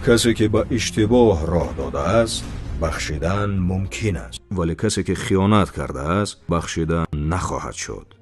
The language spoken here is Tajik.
Касе ки ба иштибоҳ роҳ додааст, бахшидан мумкин аст, вале касе ки хиёнат кардааст, бахшида нахоҳад шуд.